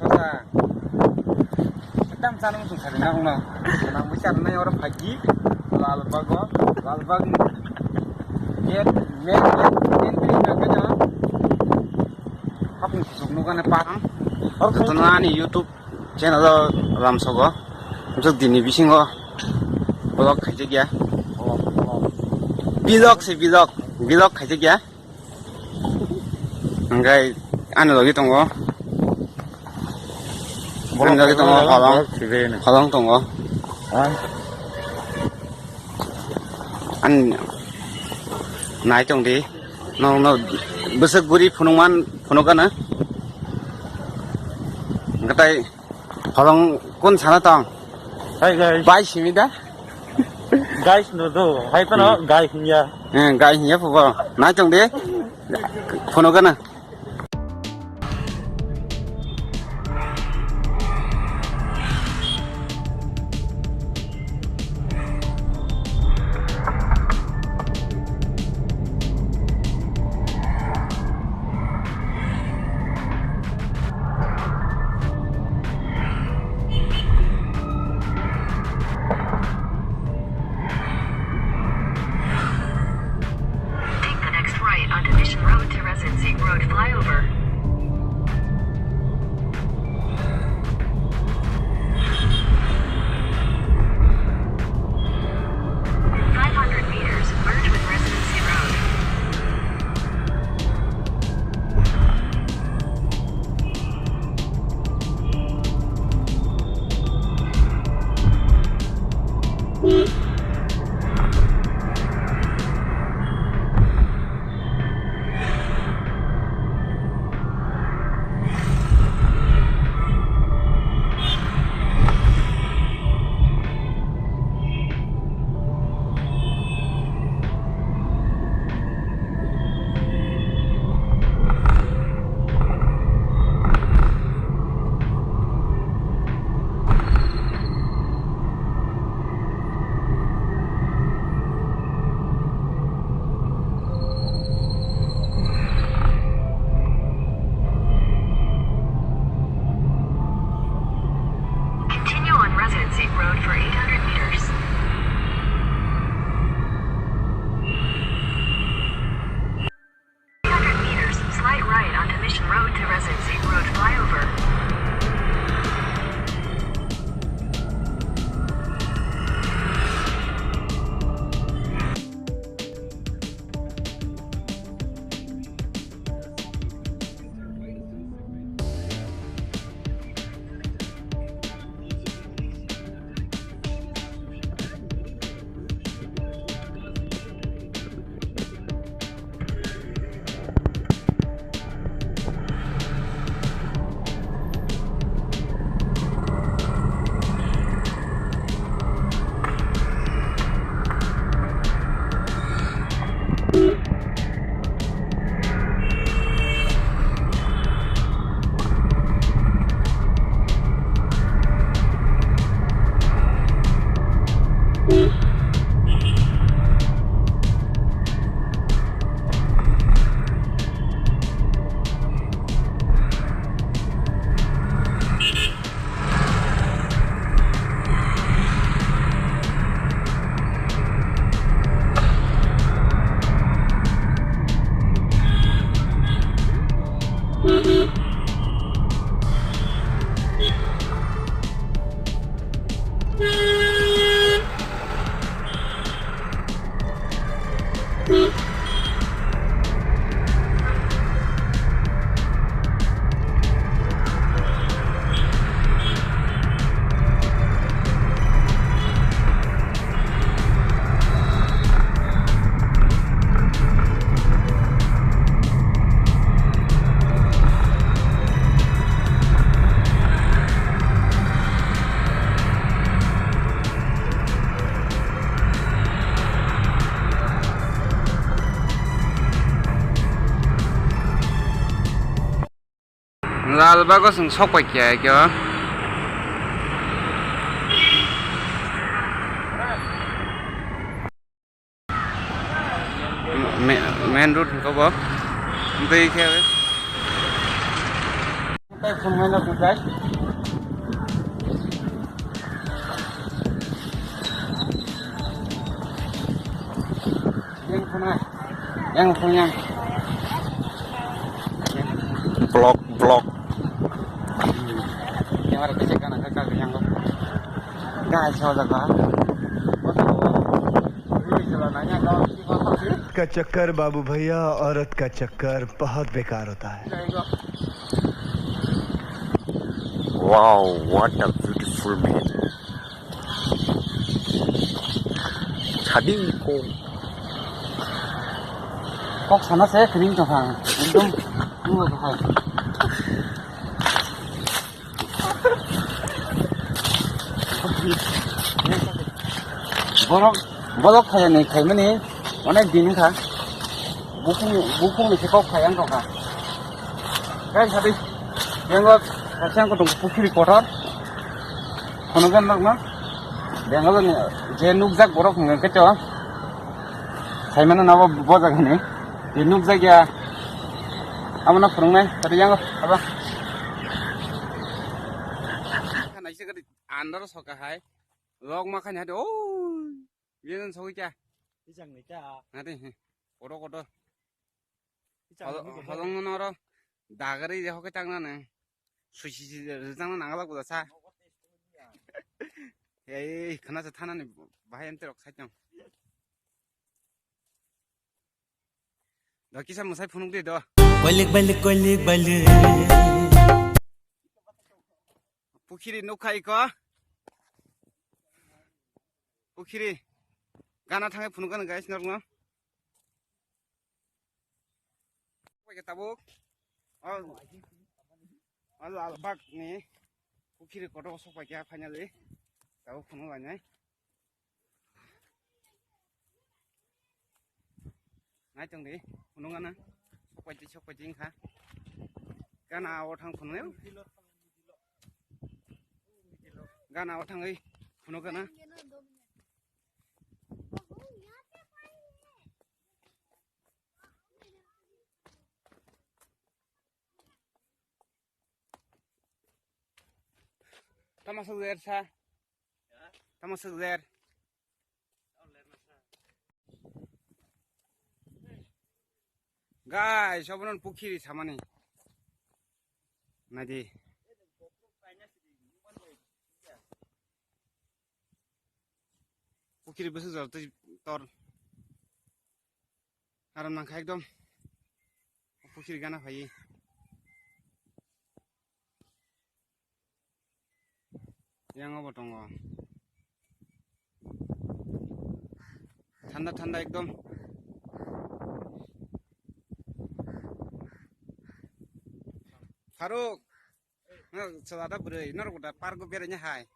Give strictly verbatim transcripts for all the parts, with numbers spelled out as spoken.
Kosa. Ekdam chana muchung sari na ungno. Nang bwsa rwnai oro phaiki. Lalbago, Lalbagni gate, main gate, entry na khe jang. Hapung kusuk nukani parang. Oro jotono ani YouTube channel o lamsogo. Jok dini bisingo vlog khaijak ya. Vlog, vlog. Vlog se vlog, vlog khaijak ya. Hingke ani logi tongo. Ani logi tongo holong. Holong tongo. Ani nai tong di. Nong no bwswk guri phunukman phunukgana. Hingke tai holong kun sana tong? Hai guys. Bai simi da? Guys no do. Hai pano guys hinya. Eh, guys hinya pubo. Nai tong di. Phunukgana. Take the next right onto Mission Road to Residency Road flyover. Five hundred meters, merge with Residency Road. Continue on Residency Road for eight hundred meters. Three hundred meters, slight right onto Mission Road to Residency Road flyover. Lalbago chwng sok pai kha khe o. Me-, main road hwnkhe bo. Tei khe Tei phunuknai no kung kai. Yang phunai. Yang phung yang. Vlog, vlog. Yang ada kecek kan, ada kagak yang. Guys, saudara. Ini jalanannya kalau di bawah sih. का चक्कर बाबू भैया, औरत का चक्कर बहुत बेकार होता है। Wow, what a beautiful man. Chadi ko. Kok sana saya kering tuh, Kang. Untung, untung aku, Kang. Borok, borok khaiyani khaimani onek din wngkha. Bukhung, bukhungni se kok khai ang tongkha. Kai sadi, yang kaisa ang tong pukhiri kotor. Khono gan nokno. Yang je nukjak borok hwnka khe to. Khaimano nabo bojak hwnwi. Je nukjak ya. Abono phwrwngnai, tari yang aba. Andaro soka hai. Lok ma khaina hade, oh, biyan sogwi kya? Bijang ni kya? Hade, he. Kodo, kodo. Bijang ni kodo. Holong no ro. Dagari je hoke chang na ne. Susi si rijang na nangala kuda sa. Ei, khana sa thana ni bahai ante rok sai chang. Do kisa mwsai phunuk di do. Koilik bailik, koilik bailik. Pukhiri nukha iko. Pukhiri. Gana thangwi phunuk gana guys norno. Tabuk. Oh. Al, al bak ni. Pukhiri kotor sok paikha finally. Tabuk phunuk lainai. Nai tong di, phunuk gana. Sok paiti, sok paiti wngkha. Gana o thang phunuk. Gana o thangwi phunuk gana. Tamo sok ler sa. Tamo sok ler. Guys, obono pukhiri samani. Naidi. Pukhiri bwswk jora twi tor. Aram nangkha ekdom. Pukhiri gana phaiwi. Yang obo tongo. Thanda thanda ekdom. Faruk. Chwla da bwrwi. Norok da park o beraina hai.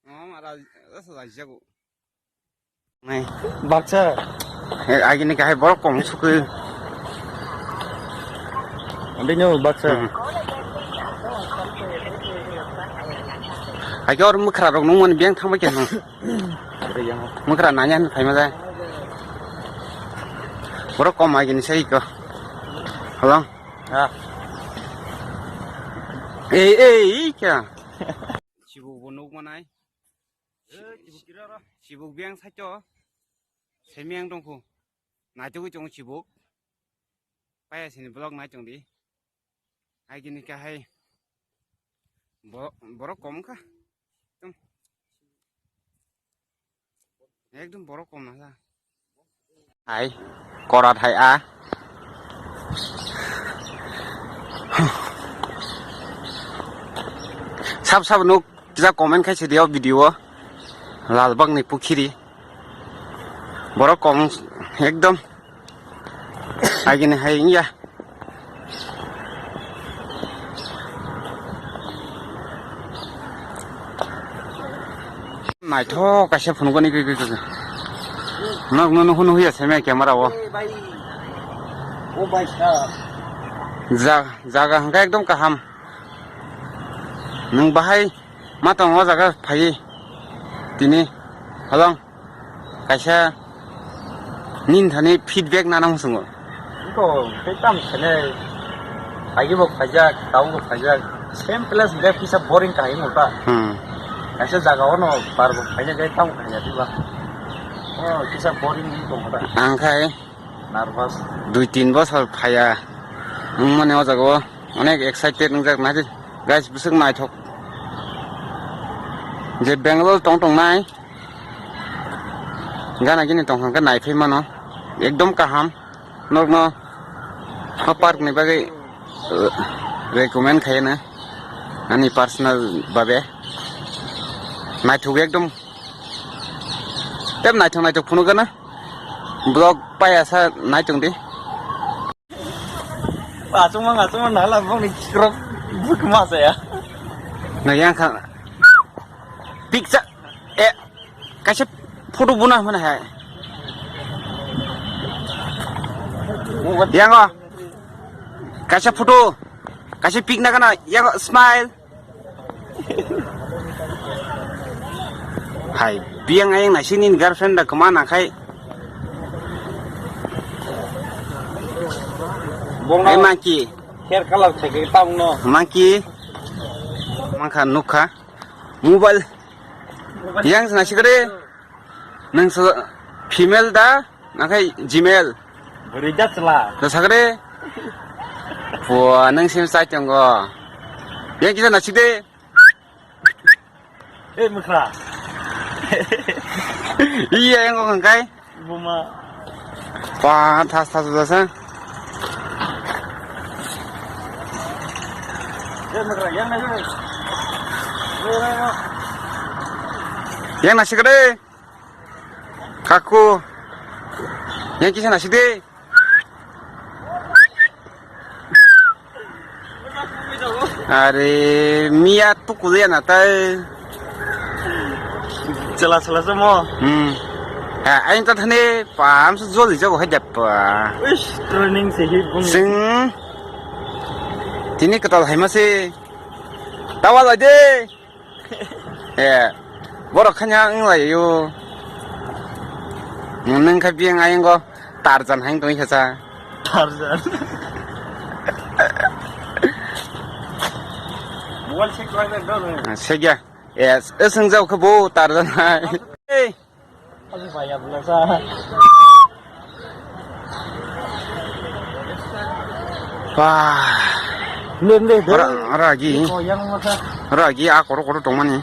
Om ara, asa jago. Nai. Baksa. He, agini kahai borok kong sukui. Bini baksa. Hmm. Agi or mukra rok nung mani biang thangba kya nung. Mukra nanya ni phaima jai. Borok kom agini sai ko. Hello. Ah. Ei, ei, ei, kya? Chibuk bo nuk manai. Chibuk biang saito. Semiang tongkhu. Naitugwi tongo chibuk. Paya sini vlog nai tongdi. Agini kahai. Bo-, borok kom kha. Ekdom. Ekdom borok kom na. Hai, korat hai a. Sab sab nuk kisa comment khai sidi o video o. Lalbagni pukhiri. Borok kom ekdom. Agini hai ya. Naithok kaisa phunukgani gwi gwi gwi. Nok no nuhun huya seme camera o. Ja-, jaga hwnkhe ekdom kaham. Nwng bahai ma tongo o jaga phaiwi. Tini halong. Kaisa nini thani feedback nana muchungo. Iko, tei tamo sanai. Phaigi bo phaijak, tabuk bo phaijak. Same place hingke kisa boring kahai wngkha. Hmm. Kaisa jaga ono bar bo phaijak, tei tabuk phaijak diba. Oh, kisa boring wngkha. Ang khai nervous. Dui tin bosor phaiya wngmani o jaga o onek excited wngjak nai di. Guys, bwswk naithok. Je Bangalore tong tong nai. Gana gini tong hangke naiphai mano. Ekdom kaham. Nokno o park ni bagwi, uh, recommend khaina ani personal babe. Naithok ekdom. Tem naithok naithok phunukgana. Vlog paya sa naitung di. Achungma achungma nala bongni kikrok bukma saya. Nayang kha. Picture. Eh. Kaisa photo buna mana hai. Yango. Kaisa photo. Kaisa pic na kana. Yango smile. Hai, biyang ayang nasi nini girlfriend da kemana kai? Bongno. Hai monkey. Hair color sai ke tamo no. Monkey. Mangkha nukha. Mobile. Yang nasi kare. Nang so female da, nang kai Gmail. Beri jat sela. Da sakare. Wah, nang sim sai tenggo. Yang kita nasi de. Eh, mukra. Iya, yang kau kai. Buma. Wah, tas tas udah sa. Eh, mukra, yang nasi de. Yang nasi kare. Kaku. Yang kisa nasi de. Are miya tuku ya na tai. Chela chela samo. Hmm. Ha, ain ta thane pam su joli jago hai dap. Uish, training se hi bung. Sing. Tini katal hai mase. Tawa la de. Eh, borok khanya wng lai yo. Nung kha biyang ayang go Tarzan hai tong kha sa. Tarzan. Mobile check lai da do. Segya. Yes, eseng jau kha bo Tarzan hai. Hey. Aji bhaiya bula sa. Wah. Lem de. Ora, ora gi. Ko yang masa. Ora gi a koro koro tongmani.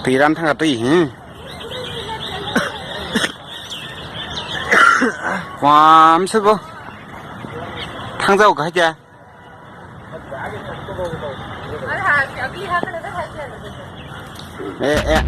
Twi ran thanga twi hi. Wah, amse bo. Thangjao ga ja. Eh, eh.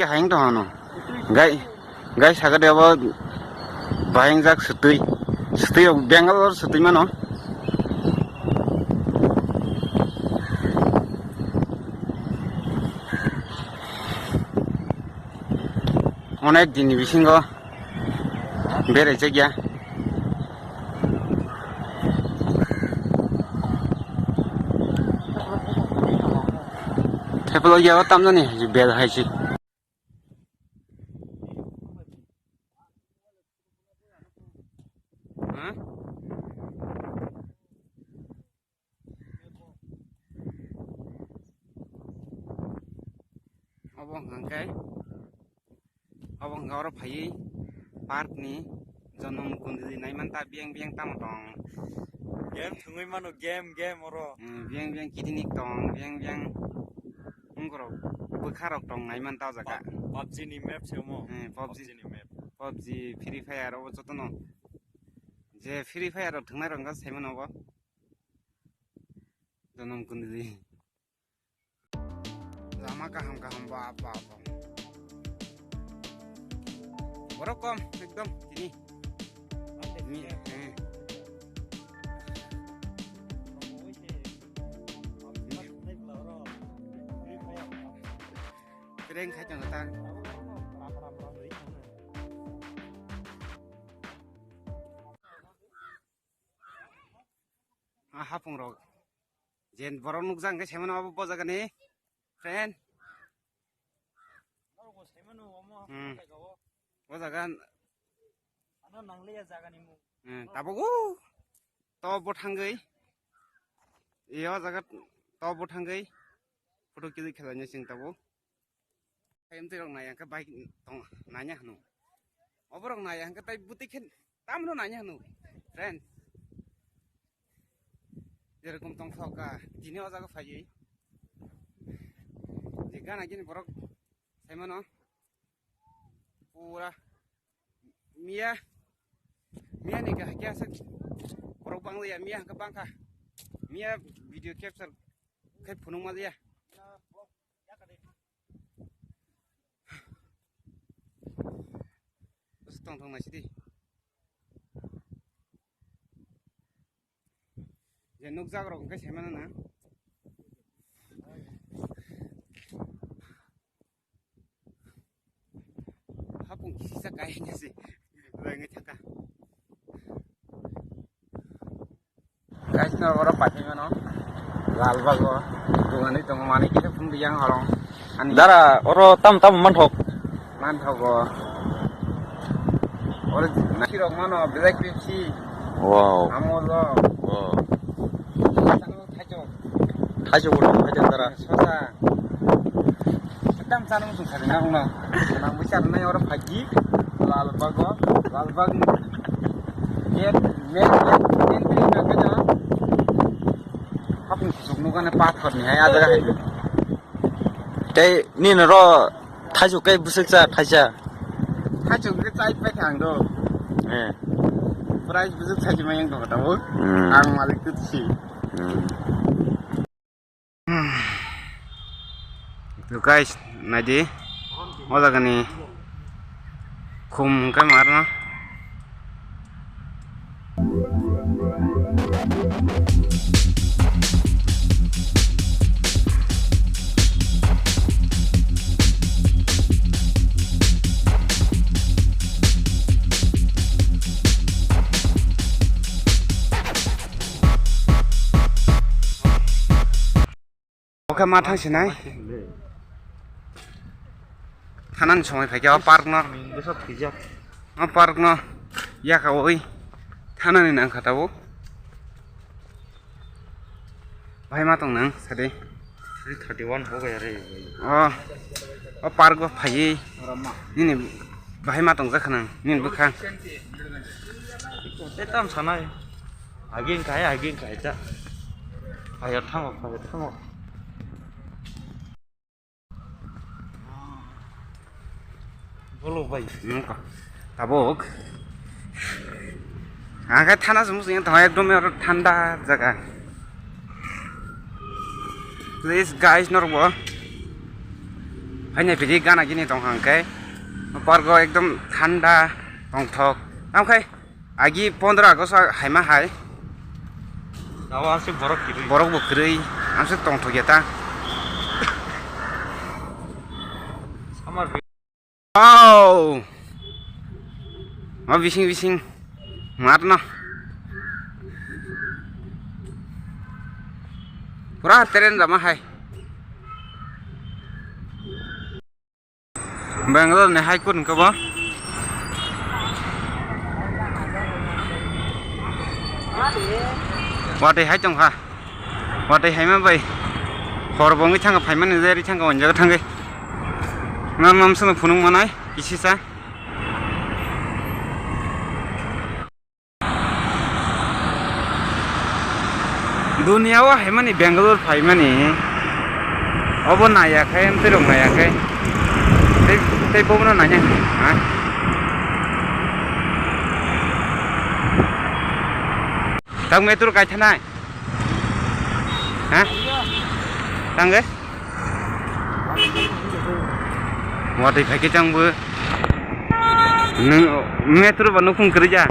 Khe hayung tong ano. Gai. Guys, sagade abo bahengjak swtwi. Swtwi rok Bangalore swtwi mano. Onek din ni bisingo berai jakya. Thepalo ya tamjani bel hai si. Ha? Obo hwnkha khe, obo hwnkha oro phaiwi park ni jonom kunduli naimanta biyang biyang tamo tong. Game thwngwi mano, game, game oro. Hmm, biyang biyang kidini tong, biyang biyang. Wngkorok bwkharok tong nai man ta o jaga. Pub-, PUBG ni map se omo. Eh, PUBG. PUBG ni map. PUBG, Free Fire obo jotono. Je Free Fire rok thwngnai rok wngkha saimano obo. Jonom kunduli. Lama kaham kaham ba, ba, ba. Borok kom ekdom tini. Mi-, eh. Prank khai tongo ta. Ah, hapung rok. Jen borok nukjak hwnkhe saimano abo bo jagani friend. Hmm. O jaga. Hmm, tabuk o. To bo thangwi. Iyo jaga to bo thangwi. Photo click khlainai chwng tabuk. Hai, amtwi rok nai hwnkhe bike tong nanya hwno. Oborok nai hwnkhe tai bwtwi khe tamno nanya hwno, friend. Jerokom tongthok ka, tini o jaga phaiwi. Je gana gini borok saimano. Pura miya, miya ni kahai khe aswk borok bang liya, miya hwnkhe bang kha. Miya video capture khai phunuk ma liya. Bwswk tong tong naisidi. Je nukjak rok hwnkhe saimano na. Hapung kisa kai hwnkhe se. Rwngwi thangkha. Guys, no, oro pathai mano. Lalbag o. Dogan ri tongo, manwi kisa phunuk yang horong. Ani dara, oro tam tam manthok. Manthok o. Oro naisirok mano, Black Pepsi. Wow. Amul o. Wow. Thaichuk. Thaichuk bo thaichuk dara. Sosa. Ekdam chana muchung sari na ungna. Nang bwsa rwnai oro phaiki. Lalbag o, Lalbag ni gate, main gate, entry hwnkhe no. Hapung kusuk nukani pathor ni hai, ah jaga hai. Tei nini ro thaichuk kai bwswk cha thaisa? Thaichuk khe chai pai thang do. Eh. Price bwswk thaichuk mai yang tong tabo. Hmm. Ang malik tu si. Hmm. To guys, naidi. O jagani khum hwnkhe ma arno. Oke, ma thang sinai. Thanani somoi phaikhe o park no. O park no yakaui thanani nangkha tabuk. Bahai ma tong nang sadi. Three thirty one ho gaya re. O, o park o phaiwi. Nini bahai ma tong jakha nang nini bwkha. Tei tam sanai. Aging kai, aging kai ta. Phai thango, phai thango. Bolo bai. Nungkha. Tabuk. Ang khe thana sumung sing tong ekdom oro thanda jaga. Please guys, norok bo. Haini pidi gana gini tong hang khe. Park o ekdom thanda tongthok. Am khai. Agi pondro August o haima hai. Abo aswk borok kwrwi. Borok bo kwrwi. Aswk tongthok ya ta. Summer. Wow. Ma bising bising. Mat no. Pura teren jama hai. Bangalore ni High Court hwnkhe bo. Watwi hai tongkha. Watwi haima bai. Hor bo wngwi thangkha, phaimani je ri thangkha, o jaga thangwi. Mam mam sono phunuk manai, kisisa. Dunia o haimani Bangalore phaimani obo naiya khe, amtwi rok naiya khe. Tei, tei bobono naiya, ha? Tang metro kaithanai. Ha? Tang ge? Watwi phaikhe tang bo. Nwng metro ba nukhung kwrwija.